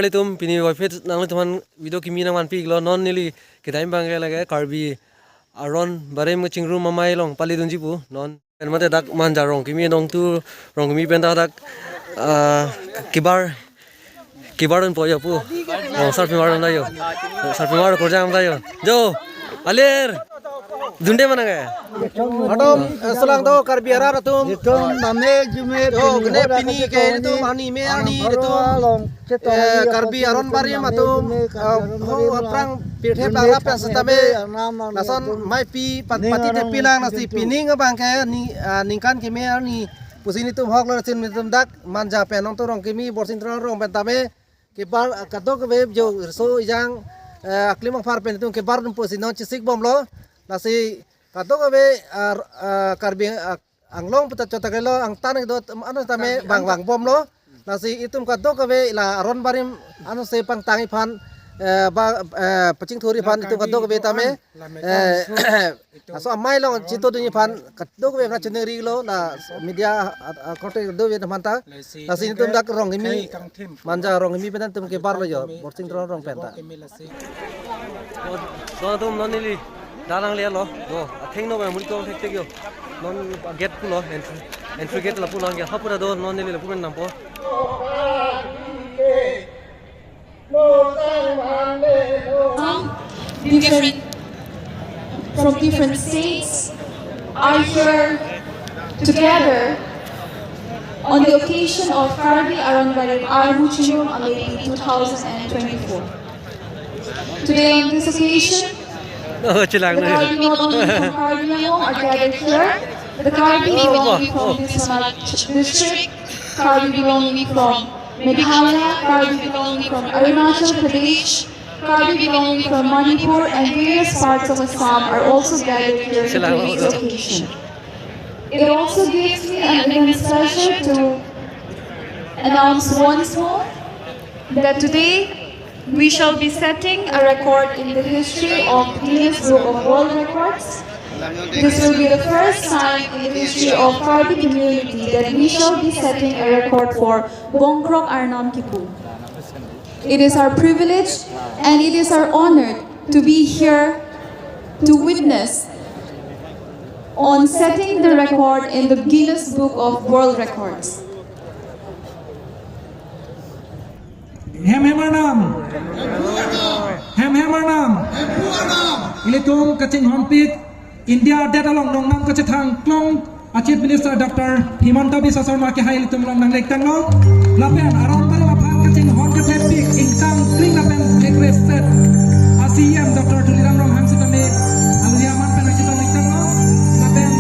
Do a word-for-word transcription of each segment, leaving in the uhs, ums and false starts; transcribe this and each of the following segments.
Itum pini waifit nanglitum aphan video kimi nangvanpi iklo. Non neli kedam abang ke lake Karbi Aron Barim kachingrum amei along pali dunji pu. Non pen mate dak Manja Rongkimi nongtu Rongkimi penta dak, ah, kebar kebar dunpo jo pu. Oh, sarpimar dun ta jo. Sarpimar korjang ta jo. Jo, alir. Dunde mana ke? Atum, eh, selang do Karbi arat atum. Itum mame jume jo, pini kene pini ke itum arni me arni itum, eh, Karbi Aron Barim atum, eh, ho aphrang pirthe plang rap pen setame lason maipi pat pati te pilang, lasi pining abang ke ni, ah, ningkan keme arni pusi nelitum hok lo, lasi nelitum dak Manja pen nongtu Rongkimi Borsing Teron Ronghang pen tame kebar, ah, kadokave jo riso ejang, eh, aklim apar pen itum kebar dunpo si non chesik bomlo. Lasi kadokave, ah, ah, Karbi, ah, Anglong puta chot ta kelo, angtan do, ano tame bang bang bomlo. Lasi itum kadokave la Aron Barim ano se pangtang aphan, eh, ba, eh, pachingthur aphan itum kadokave tame, eh, laso amei along chito dunji aphan kadokave aphan choningri lo, la media, ah, ah, korte kadokave aphan ta. Lasi itum dak Rongkimi, Manja Rongkimi pen itum kebar lo jo, Borsing Teron Ronghang penta. Don atum, non neli dak nangle lo. Do, athengno ba muri tong thekthek jo. Non gate pulo, entry, entry gate lapu, non gate hapu ta do, non neli lapu pen dampo. Some different, from different states are here together on the occasion of Karbi Aron Barim Armu Chingrum Amepi two thousand and twenty-four. Today on this occasion, oh, the Karbi not only from Karbi Anglong are gathered here, the Karbi belonging from Dishonat district, Karbi belonging from Meghalaya, Karbi belonging from Arunachal Pradesh, Karbi belonging from Manipur and various parts of Assam are also gathered here on today's occasion. It also gives me an immense pleasure to announce once more that today we shall be setting a record in the history of Guinness Book of World Records. This will be the first time in the history of Karbi community that we shall be setting a record for Bongkrok Arnam Kipu. It is our privilege and it is our honor to be here to witness on setting the record in the Guinness Book of World Records. Hem hem arnam. Hem hem arnam. Ilitum kachinghonpik India adet along nongnam kachethang klong a Chief Minister Doctor Himanta Biswa Sarma kehai ilitum along nanglektanglo. Lapen aron barim aphan kachinghon kethepik ingtang kring lapen requested a C E M Doctor Tuliram Ronghang sitame aluya man pen nangchetong lektanglo. Lapen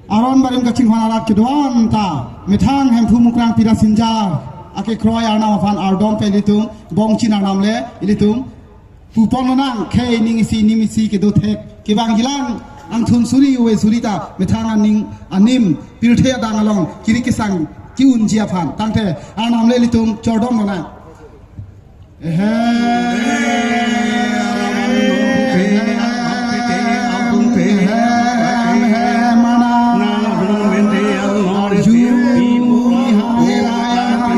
Aron barim kachinghon arat kedo-an ta methang Hemphu Mukrang Pirasinja akekroi arnam aphan ardom pen ilitum bongchin arnam le ilitum pupon lonang, khei ning isi ning isi kedo thek kevang jilang angthun suri ove suri ta methang aning anim pirthe adang along kiri kesang ki-unji aphan tangte arnam le ilitum chordom lonang. Ehe. Ehe, mana. Arju, Mihai, Mihai, Mihai,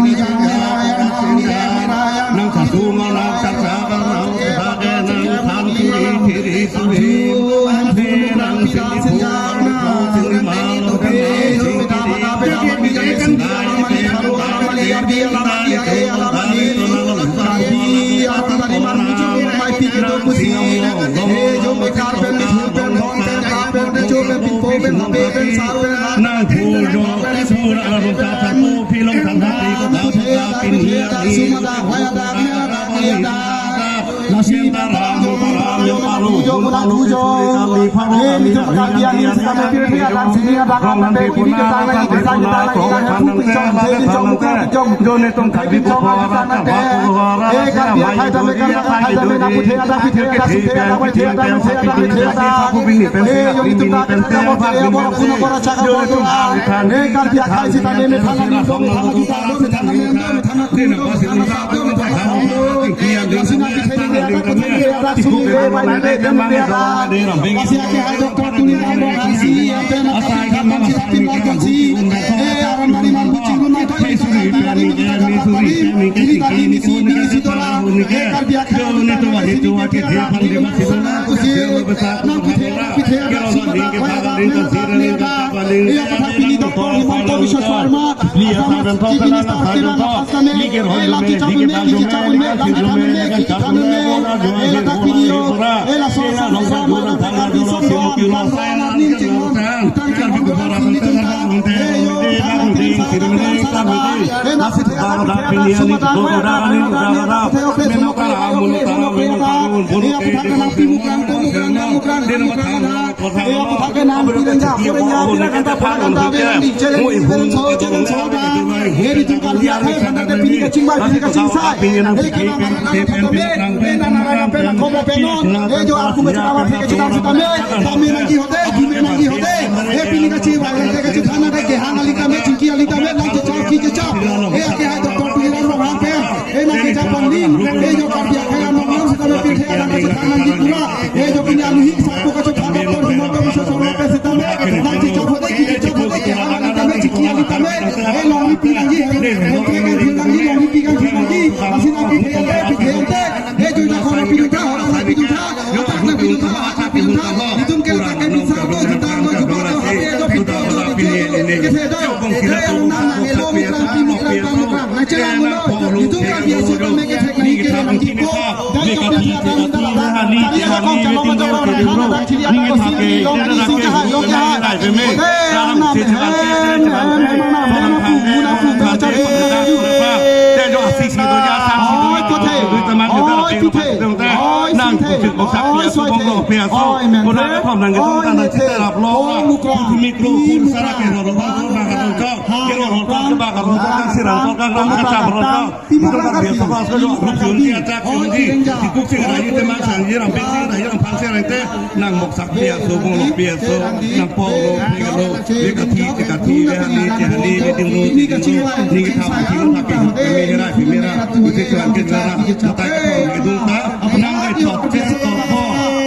Mihai. Yang pangse rete nang moksak pi aso, bonglok pi aso, nang polo, pi alo, le kathi, le kathi, le hani, le hani, le dingro, le dingro, ning tham, ning tham, pi mera, pi mera, pi chuan ke mera, mata ke thong ke dung ta, nang le chok che ko ko,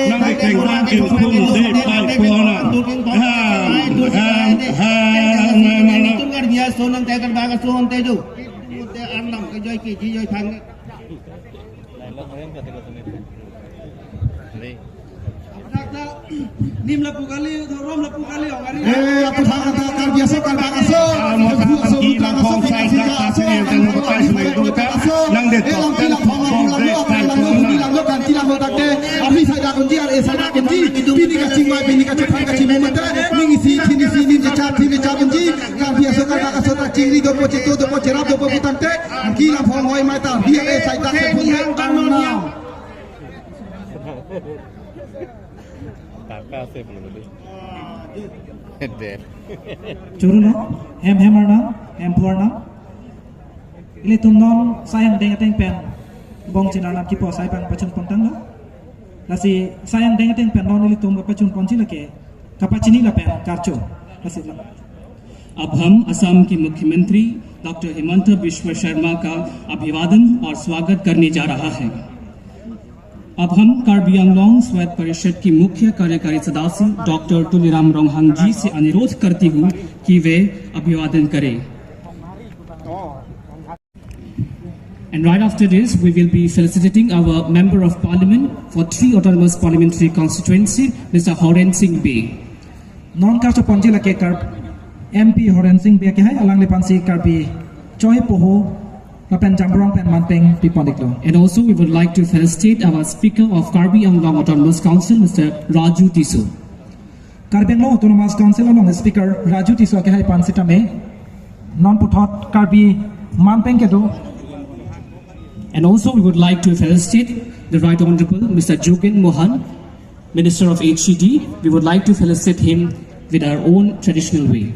nang le keng bang ke phung de pai ko na. Ham, ham, ham, ham, ham. Tun kar dia so nang te kar bang so hon te jo. Te an nam ke joi ke ji joi thang. Nim lapu kali, dhorom lapu kali, ong ari. Eh, aphuthak ta Karbi aso, Karbak aso, Karbi aso, Butrang aso, Bini aso, Sika aso, Angkang aso, Angkang aso. Eh, lam pila thong lam lam lo, aphan lam lo, bumi lam lo, kanti lam lo, takte. Arhi sai dak unji, ar e sai dak unji. Bini kachingvai, bini kachephan kachimum mate. Ning isi, thin isi, ning chechar, thin chechar unji. Karbi aso, Karbak aso, ta chingri dopo, cheto dopo, cherap dopo, putangte. Angki lam phong hoi mai ta, bia e sai ta se phun de ang nang. Taka se phun de. Der. Churu no, hem hem arnam, hem phu arnam. Ilitum non sai angdeng ateng pen bong chin arnam kipu asai pang pachun pontanglo. Lasi sai angdeng ateng pen non ilitum kapachun ponji lake, kapachini lapen karcho. Lasi la. अब हम असम के मुख्यमंत्री डॉक्टर हिमंता बिस्वा सरमा का अभिवादन और स्वागत करने जा रहा है। अब हम कार्बी आंगलोंग स्वायत्त परिषद की मुख्य कार्यकारी सदस्य डॉक्टर तुलीराम रोंगहांग जी से अनुरोध करती हूँ कि वे अभिवादन करें। And right after this, we will be felicitating our Member of Parliament for three Autonomous Parliamentary Constituency, Mister Horen Singh Bey. Non karcho ponji lake Kar-, M P Horen Singh Bey ke hai, alangli aphansi Karbi choi poho lapen jambrong pen manpeng pipon iklo. And also, we would like to felicitate our Speaker of Karbi Anglong Autonomous Council, Mister Raju Tisso. Karbi Anglong Autonomous Council along Speaker Raju Tisso ke hai aphan sitame non puthot Karbi manpeng kedo. And also, we would like to felicitate the Right Honorable Mister Jogen Mohan, Minister of H E D. We would like to felicitate him with our own traditional way.